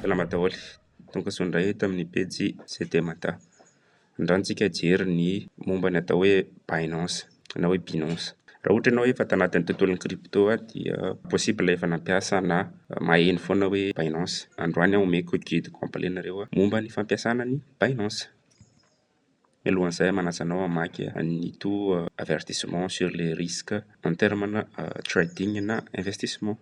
Salama daholo, tonga soa indray eto amin'ny pejy CT Mada. Androany tsika hijery ny momba ny atao hoe Binance na hoe Binance. Raha ohatra ianao efa tanatin'ny tontolon'ny crypto dia possible efa nampiasa na maheno foana hoe Binance. Androany aho omeko guide complet nareo momba ny fampiasana ny Binance. Mialohan'izay manasa anao hamaky an'ito avertissement sur les risques en terme-na trading na investissement.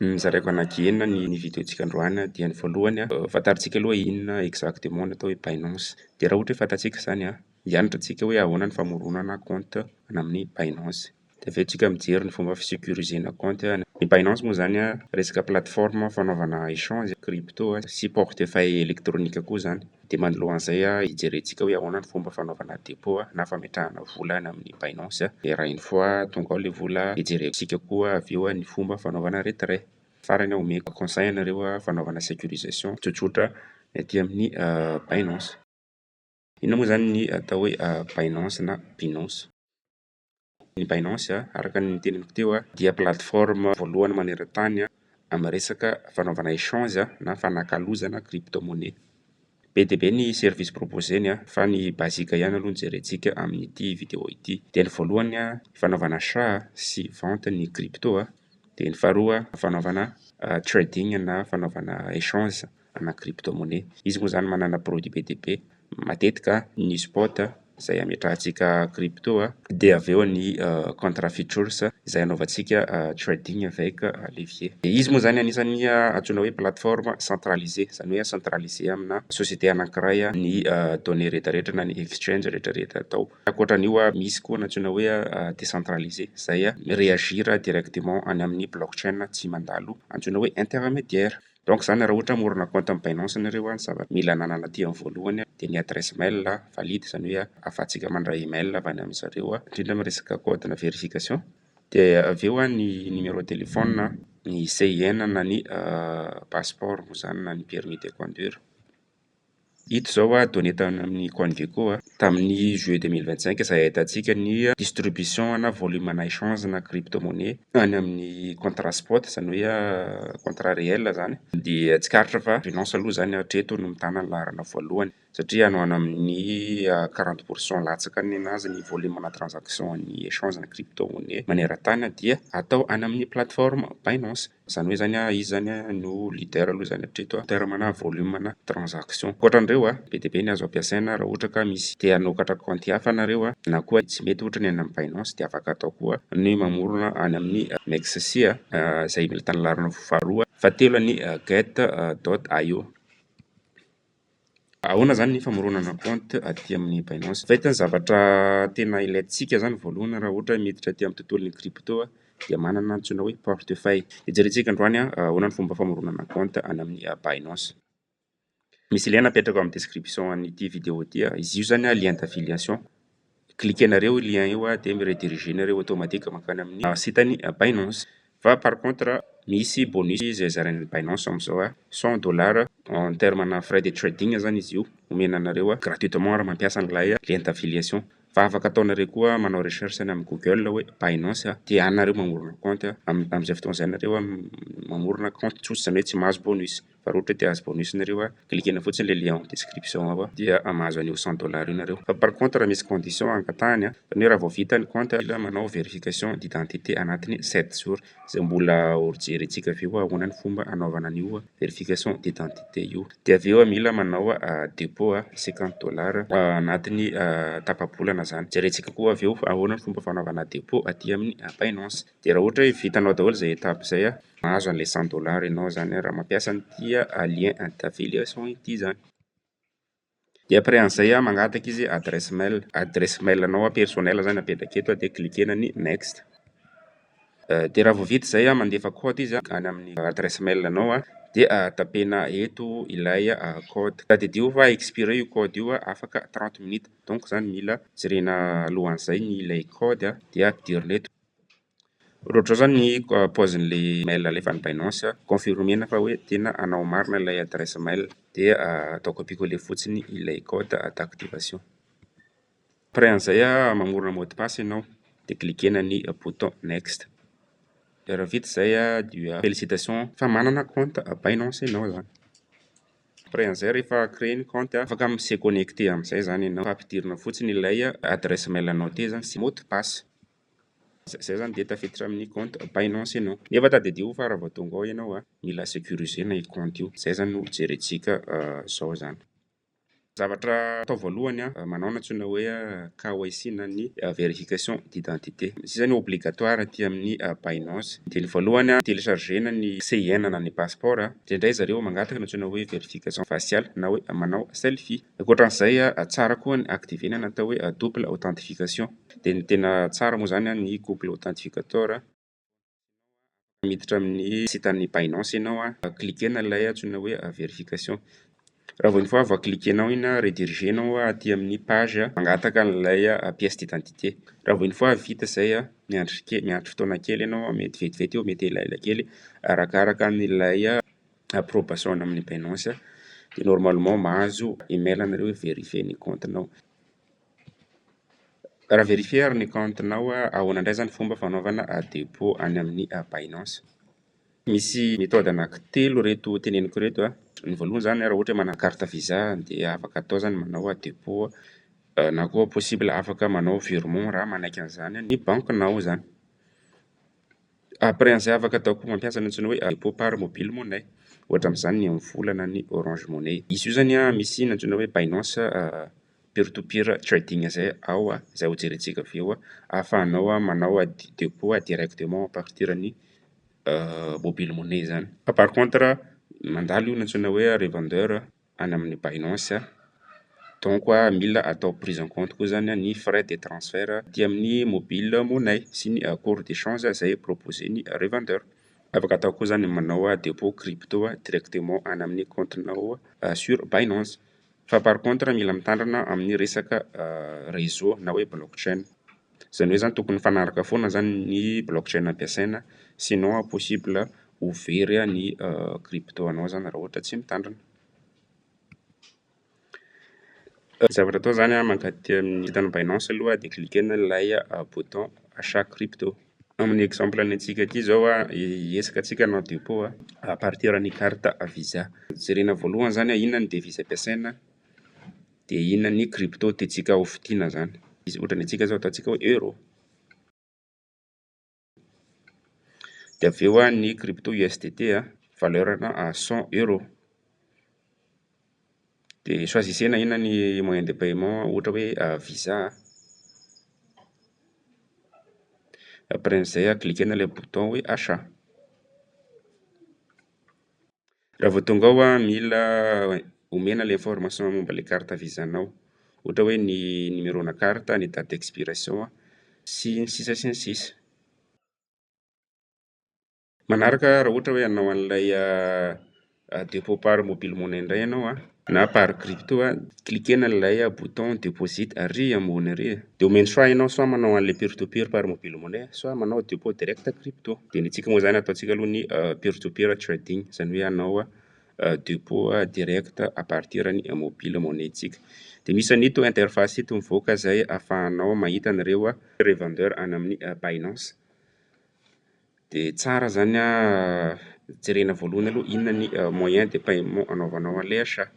Nozaraiko anaky enina ny vidéo-ntsika androany, dia ny voalohany, fantarintsika aloha inona exactement ny atao hoe Binance. Dia raha ohatra hoe fantatsika izany, hianatra antsika hoe ahoana ny famoronana compte any amin'ny Binance. Dia avy eo tsika mijery ny fomba fisécurisena compte. Ny Binance moa zany resaka plateforme fanaovana échange crypto sy portefeuille électronique koa zany. Dia manoloan'izay hijerentsika hoe ahoana ny fomba fanaovana dépôt na fametrahana vola any amin'ny Binance. Dia raha une fois tonga ao ilay vola, hijerentsika koa avy eo ny fomba fanaovana retrait. Farany omeko conseil anareo fanaovana sécurisation tsotsotra aty amin'ny Binance. Inona moa zany ny atao hoe Binance na Binance? Ny Binance, araka ny noteneniko teo, dia plateforme voalohany maneran-tany amin'ny resaka fanaovana échange na fanakalozana crypto-monnaie. Be dia be ny service proposeny fa ny basique ihany aloha no jerentsika amin'ity vidéo ity. Dia ny voalohany, fanaovana achat sy vente ny crypto. Dia ny faharoa, fanaovana trading na fanaovana échange ana crypto-monnaie. Izy moa zany manana produit be dia be. Matetika ny spot izay ametrahantsika crypto, dia avy eo ny contrat futures izay anaovantsika trading avec levier. Dia izy moa zany anisan'ny antsoina hoe plateforme centralisée, zany hoe centralisé amina société anankiray ny données rehetrarehetra na ny exchange rehetrarehetra atao. Ankoatran'io, misy koa ny antsoina hoe décentralisé izay mi-réagir directement any amin'ny blockchain, tsy mandalo antsoina hoe intermédiaire. Donc zany, raha ohatra hamorona compte amin'ny Binance nareo, ny zavatra mila ananana aty amin'ny voalohany dia ny adresse mail valide, zany hoe ahafahantsika mandray email avy any amin'zareo, indrindra amin'ny resaka code na vérification. Dia avy eo ny numéro téléphone, ny CIN na ny passeport moa zany na ny permis de conduire. Ito zao données tany amin'ny CoinGecko tamin'ny juillet 2025 izay ahitantsika ny distribution na volume na échange na crypto-monnaie any amin'ny contrat spot, zany hoe contrat réel zany. Dia tsikaritra fa Binance aloha zany hatreto no mitana ny laharana voalohany, satria any ho any amin'ny 40 % latsaka ny anazy ny volume na transaction ny échange na crypto-monnaie maneran-tany dia atao any amin'ny plateforme Binance. Zany hoe zany izy zany no leader aloha zany hatreto terme na volume na transaction. Ankoatran'ireo, be dia be ny azo ampiasaina raha ohatra ka misy te hanokatra compte hafa nareo na koa tsy mety ohatra ny any amin'ny Binance, dia afaka atao koa ny mamorona any amin'ny MEXC izay mitana laharana faharoa, fahatelo ny Gate.io. Ahoana zany ny famoronana compte aty amin'ny Binance? Fa hita ny zavatra tena ilaintsika zany voalohany raha ohatra miditra aty amin'ny tontolon'ny crypto dia manana antsoina hoe portefeuille. Dia jerentsika androany ahoana ny fomba famoronana compte any amin'ny Binance. Misy lien napetrako amin'ny description an'ity vidéo ity. Izy io zany lien d'affiliation. Cliquenareo lien io dia mirediriger nareo automatique mankany amin'ny site-n'ny Binance. Fa par contre misy bonus izay zarain'ny Binance amin'izao, 100 $ en terme na frais de trading zany izy io omena anareo gratuitement raha mampiasa an'ilay lien d'affiliation. Fa afaka ataonareo koa manao recherche any amin'ny Google hoe Binance, dia any nareo mamorona compte. Amin'izay fotoana izay nareo mamorona compte tsotra, zany hoe tsy mahazo bonus. Fa raha ohatra hoe te hahazo bonus nareo, cliquena fotsiny ilay lien en description ao dia mahazo an'io 100 $ io nareo. Fa par contre misy condition angatahany, zany hoe raha vao vita ny compte, mila manao vérification d'identité anatin'ny 7 jours, izay mbola ho jerentsika avy eo ahoana ny fomba anaovana an'io vérification d'identité io. Dia avy eo mila manao dépôt 50 $ anatin'ny tapa-bolana zany. Jerentsika koa avy eo ahoana ny fomba fanaovana dépôt aty amin'ny Binance. Dia raha ohatra hoe vitanao daholo izay étape izay, mahazo an'ilay 100 $ ianao zany raha mampiasa an'ity lien d'affiliation ity zany. Dia après an'izay, mangataka izy adresse mail. Adresse mail anao personnel zany apetraka eto, dia cliquena ny next. Dia raha vao vita izay, mandefa code izy any amin'ny adresse mail anao, dia tapena eto ilay code. Tadidio fa expiré io code io afaka 30 minutes. Donc zany mila jerena alohan'izay ny ilay code dia ampidirina eto. Raha ohatra zao zany ny paozin'ilay mail alefan'ny Binance, confirmena fa hoe tena anao marina ilay adresse mail, dia atao copier-coller fotsiny ilay code d'activation. Après an'izay, mamorona mot de passe ianao dia cliquena ny bouton next. Dia raha vita izay, dia félicitation fa manana compte Binance ianao zany. Après an'izay rehefa créer ny compte, afaka mi-se connecter amin'izay zany ianao. Fa ampidirina fotsiny ilay adresse mail anao teo zany sy mot de passe. Zay zany dia tafiditra amin'ny compte Binance ianao. Nefa tadidio fa raha vao tonga ao ianao, mila sécuriser-na io compte io. Zay zany no jerentsika zao zany. Zavatra atao voalohany, manao ny antsoina hoe KYC na ny vérification d'identité. Izy io zany obligatoire aty amin'ny Binance. Dia ny voalohany, télécharger-na ny CIN na ny passeport. Indraindray zareo mangataka ny antsoina hoe vérification faciale na hoe manao selfie. Ankoatran'izay, tsara koa ny activer-na ny atao hoe double authentification. Dia ny tena tsara moa zany ny Google Authentificator. Miditra amin'ny site-n'ny Binance ianao, cliquer-na ilay antsoina hoe vérification. Raha vao une fois voa-cliquer-nao iny, rediriger-nao aty amin'ny page mangataka an'ilay pièce d'identité. Raha vao une fois vita izay, miandry ke- miandry fotoana kely ianao, mety vetivety io, mety elaela kely, arakaraka an'ilay approbation amin'ny Binance. Dia normalement mahazo email nareo hoe vérifier ny compte-nao. Raha vérifier ary ny compte-nao, ahoana indray zany fomba fanaovana dépôt any amin'ny Binance? Misy méthode anankitelo ireto teneniko ireto. Ny voalohany zany raha ohatra hoe manana carte visa dia afaka atao zany manao dépôt na koa possible afaka manao virement raha manaiky an'izany ny banquenao zany. Après an'izay afaka atao koa mampiasa ny antsoina hoe dépôt par mobile money. Ohatra amin'izany ny MVola na ny Orange Money. Izy io zany misy ny antsoina hoe Binance peer to peer trading zay ao, izay ho jerentsika avy eo, ahafahanao manao dépôt directement à partir ny mobile money zany. Fa par contre mandalo io ny antsoina hoe revendeur any amin'ny Binance. Donc mila atao prise en compte koa zany ny frais de transfert aty amin'ny mobile money sy ny cours d'échange izay proposer-n'ny revendeur. Afaka atao koa zany manao dépôt crypto directement any amin'ny compte-nao sur Binance. Fa par contre mila mitandrina amin'ny resaka réseau na hoe blockchain. Zany hoe zany tokony mifanaraka foana zany ny blockchain ampiasaina sinon possible ho very ny crypto anao zany raha ohatra tsy mitandrina. Ny zavatra atao zany mankaty amin'ny site-n'ny Binance aloha dia cliquer-na ilay bouton achat crypto. Amin'ny exemple ny antsika aty zao, hiezaka antsika hanao dépôt à partir ny carte visa. Jerena voalohany zany inona ny devise ampiasaina dia inona ny crypto tiantsika ho vidiana zany. Izy ohatra ny antsika zao ataontsika hoe euro. Dia avy eo ny crypto USDT, valeur-na 100 euro. Dia choisissena inona ny moyen de paiement ohatra hoe visa. Après an'izay, cliquer-na ilay bouton hoe achat. Raha vao tonga ao, mila omena ilay information momba ilay carte visa-nao. Ohatra hoe ny numéro-na carte, ny date d'expiration sy ny sisa sy ny sisa. Manaraka raha ohatra hoe hanao an'ilay dépôt par mobile money indray ianao na par crypto, cliquer-na ilay bouton deposit ary ambony ary. Dia omeny choix ianao soit manao an'ilay peer to peer par mobile money soit manao dépôt direct crypto. Dia ny antsika moa zany ataontsika aloha ny peer to peer trading, zany hoe hanao dépôt direct à partir ny mobile money-ntsika. Dia misy an'ito interface ito mivoaka izay ahafahanao mahita an'ireo revendeur any amin'ny Binance. Dia tsara zany jerena voalohany aloha inona ny moyen de paiement anaovanao an'ilay achat.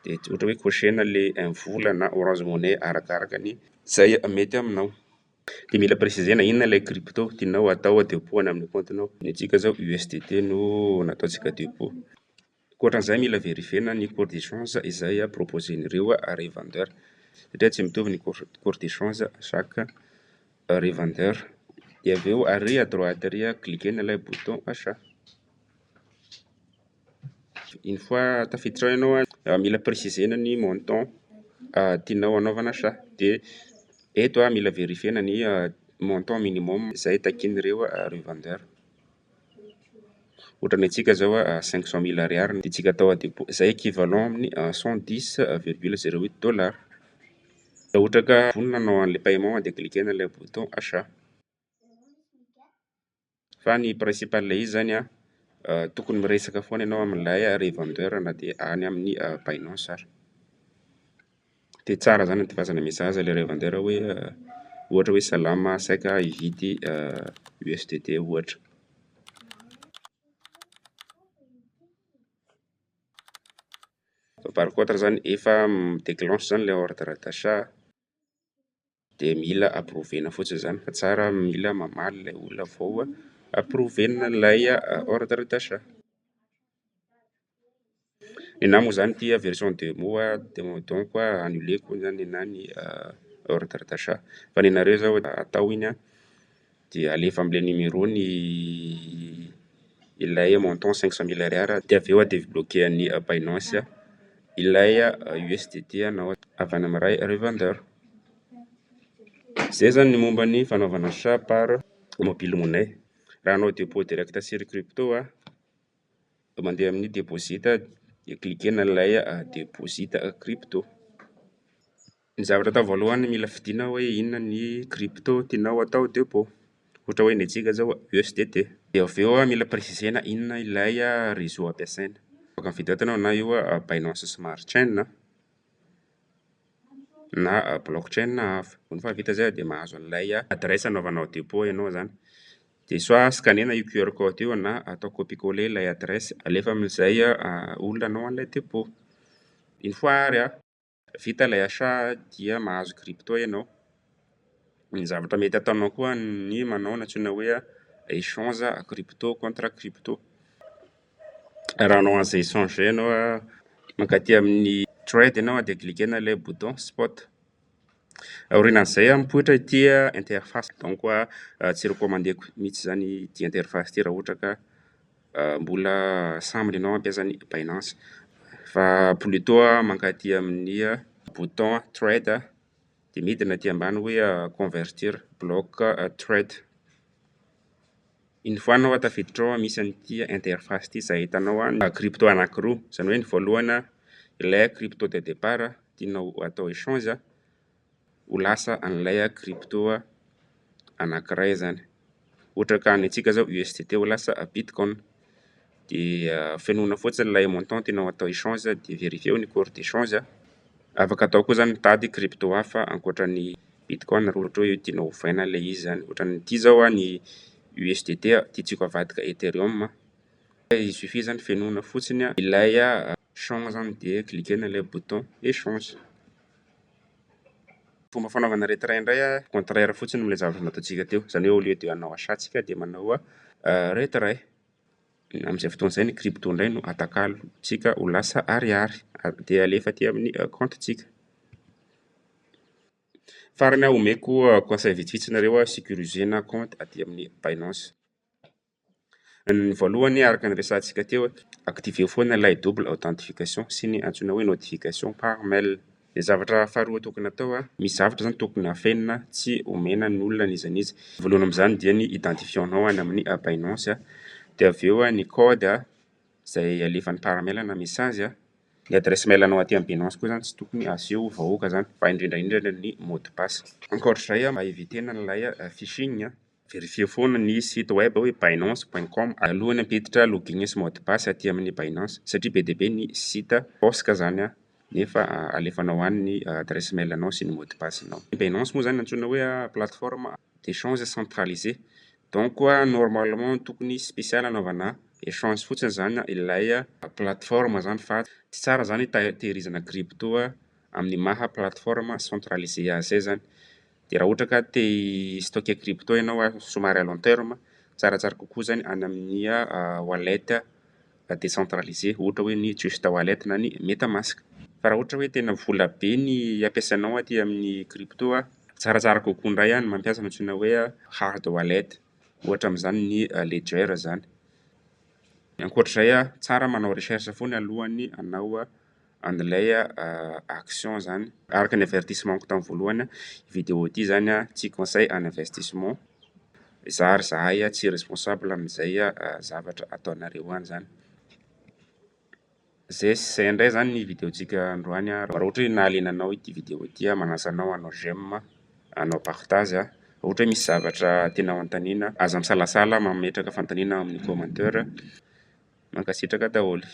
Dia ohatra hoe cocher-na ilay MVola na Orange Money arakaraka ny izay mety aminao. Dia mila préciser-na inona ilay crypto tianao atao dépôt any amin'ny compte-nao. Ny antsika zao USDT no nataontsika dépôt. Ankoatran'izay mila vérifier-na ny cours d'échange izay proposer-n'ireo revendeur. Satria tsy mitovy ny cours d'échange chaque revendeur. Dia avy eo ary à droite ary cliquer-na ilay bouton achat. Une fois tafiditra ao ianao, mila préciser-na ny montant tianao hanaovana achat. Dia eto mila vérifier-na ny montant minimum izay takian'ireo revendeur. Ohatra ny antsika zao 500 000 ariary no tiantsika atao dépôt, izay équivalent amin'ny 110,08 dollars. Raha ohatra ka vonona hanao an'ilay paiement dia cliquer-na ilay bouton achat. Fa ny principal izy zany tokony miresaka foana ianao amin'ilay revendeur na dia any amin'ny Binance ary. Dia tsara zany andefasana message ilay revendeur hoe ohatra hoe salama saika hividy USDT ohatra. Fa par contre zany efa mi-déclenche zany ilay ordre d'achat dia mila approuver-na fotsiny zany fa tsara mila mamaly ilay olona vao approuver-na ilay ordre d'achat. Ny anahy moa zany ity version démo donc annuleko zany ny anahy ny ordre d'achat. Fa ny anareo zao atao iny a dia alefa amin'ilay numéro ny ilay montant 500 000 ariary, dia avy eo dia bloquer-n'ny Binance ilay USDT anao avy any amin'ilay revendeur. Zay zany ny momba ny fanaovana achat par mobile money. Raha hanao dépôt direct sur crypto a, mandeha amin'ny deposit dia cliquena ilay deposit crypto. Ny zavatra atao voalohany, mila fidina hoe inona ny crypto tianao atao dépôt. Ohatra hoe ny antsika zao USDT. Dia avy eo mila préciser-na inona ilay réseau ampiasaina. Afaka mifidy ato ianao na io Binance Smart Chain na blockchain hafa. Rehefa vita zay dia mahazo an'ilay adresse anaovanao dépôt ianao zany. Dia soit scanner-na io QR code io na atao copier-coller ilay adresse alefa amin'izay olona hanao an'ilay dépôt. Une fois ary vita ilay achat dia mahazo crypto ianao. Ny zavatra mety ataonao koa ny manao ny antsoina hoe échange crypto contre crypto. Raha hanao an'izay échange zay ianao a, mankaty amin'ny trade ianao dia cliquena ilay bouton spot. Aorianan'izay mipoitra ity interface, donc tsy recommandeko mihitsy zany ity interface ity raha ohatra ka mbola sambany ianao hampiasa ny Binance, fa plutôt mankaty amin'ny bouton trade dia midina aty ambany hoe convertir block trade. Une fois anao tafiditra ao, misy an'ity interface ity izay ahitanao crypto anankiroa, izany hoe ny voalohany ilay crypto de départ tianao atao échange ho lasa an'ilay crypto anankiray zany. Ohatra ka ny antsika zao USDT ho lasa bitcoin. Dia fenoina fotsiny ilay montant tianao atao échange dia vérifier ny cours d'échange. Afaka atao koa zany mitady crypto hafa ankoatran'ny bitcoin raha ohatra hoe tianao ovaina ilay izy zany. Ohatran'ity zao ny USDT tiantsika avadika Ethereum. Il suffit zany fenoina fotsiny ilay champ zany dia cliquena ilay bouton échange. Fomba fanaovana retrait indray a, contraire fotsiny amin'ilay zavatra nataontsika teo. Izany hoe au lieu de hanao achat tsika dia manao retrait. Amin'izay fotoana izay ny crypto indray no atakalontsika ho lasa ariary dia alefa aty amin'ny compte-ntsika. Farany aho omeko conseil vitsivitsy nareo sécuriser-na compte aty amin'ny Binance. Ny voalohany, araka ny resahantsika teo, activer foana ilay double authentification sy ny antsoina hoe notification par mail. Ny zavatra faharoa tokony atao a, misy zavatra zany tokony afenina, tsy omena ny olona n'iza n'iza. Voalohany amin'izany dia ny identifiant-nao any amin'ny Binance, dia avy eo ny code izay alefany par mail na message. Ny adresse mail anao aty amin'ny Binance koa zany tsy tokony aseho vahoaka zany, fa indrindra indrindra ny mot de passe. Ankoatr'izay, mba éviter-na an'ilay phishing, vérifier foana ny site web hoe binance.com alohan'ny hampiditra login sy mot de passe aty amin'ny Binance, satria be dia be ny site hosoka zany nefa alefanao any ny adresse mail anao sy ny mot de passe-nao. Binance moa zany antsoina hoe plateforme d'échange centralisé. Donc normalement tokony spécial anaovana échange fotsiny zany ilay plateforme zany, fa tsy tsara zany tehirizana crypto amin'ny maha plateforme centralisé azy zay zany. Dia raha ohatra ka te hi-stocker crypto ianao somary à long terme, tsaratsara kokoa zany any amin'ny wallet décentralisé, ohatra hoe ny Trust Wallet na ny MetaMask. Fa raha ohatra hoe tena vola be ny ampiasainao aty amin'ny crypto, tsaratsara kokoa indray ny mampiasa ny antsoina hoe hard wallet, ohatra amin'izany ny Ledger zany. Ankoatr'izay a, tsara manao recherche foana alohan'ny hanao an'ilay action zany. Araka ny avertissement-ko tamin'ny voalohany, vidéo ity zany a tsy conseil en investissement. Za ary zahay tsy responsable amin'izay zavatra ataonareo any zany. Zay sy zay indray zany ny vidéontsika androany. Raha ohatra hoe nahaliana anao ity vidéo ity, manasa anao hanao j'aime, hanao partage. Raha ohatra hoe misy zavatra tianao anontaniana, aza misalasala mametraka fanontaniana amin'ny commentaire. Mankasitraka daholo.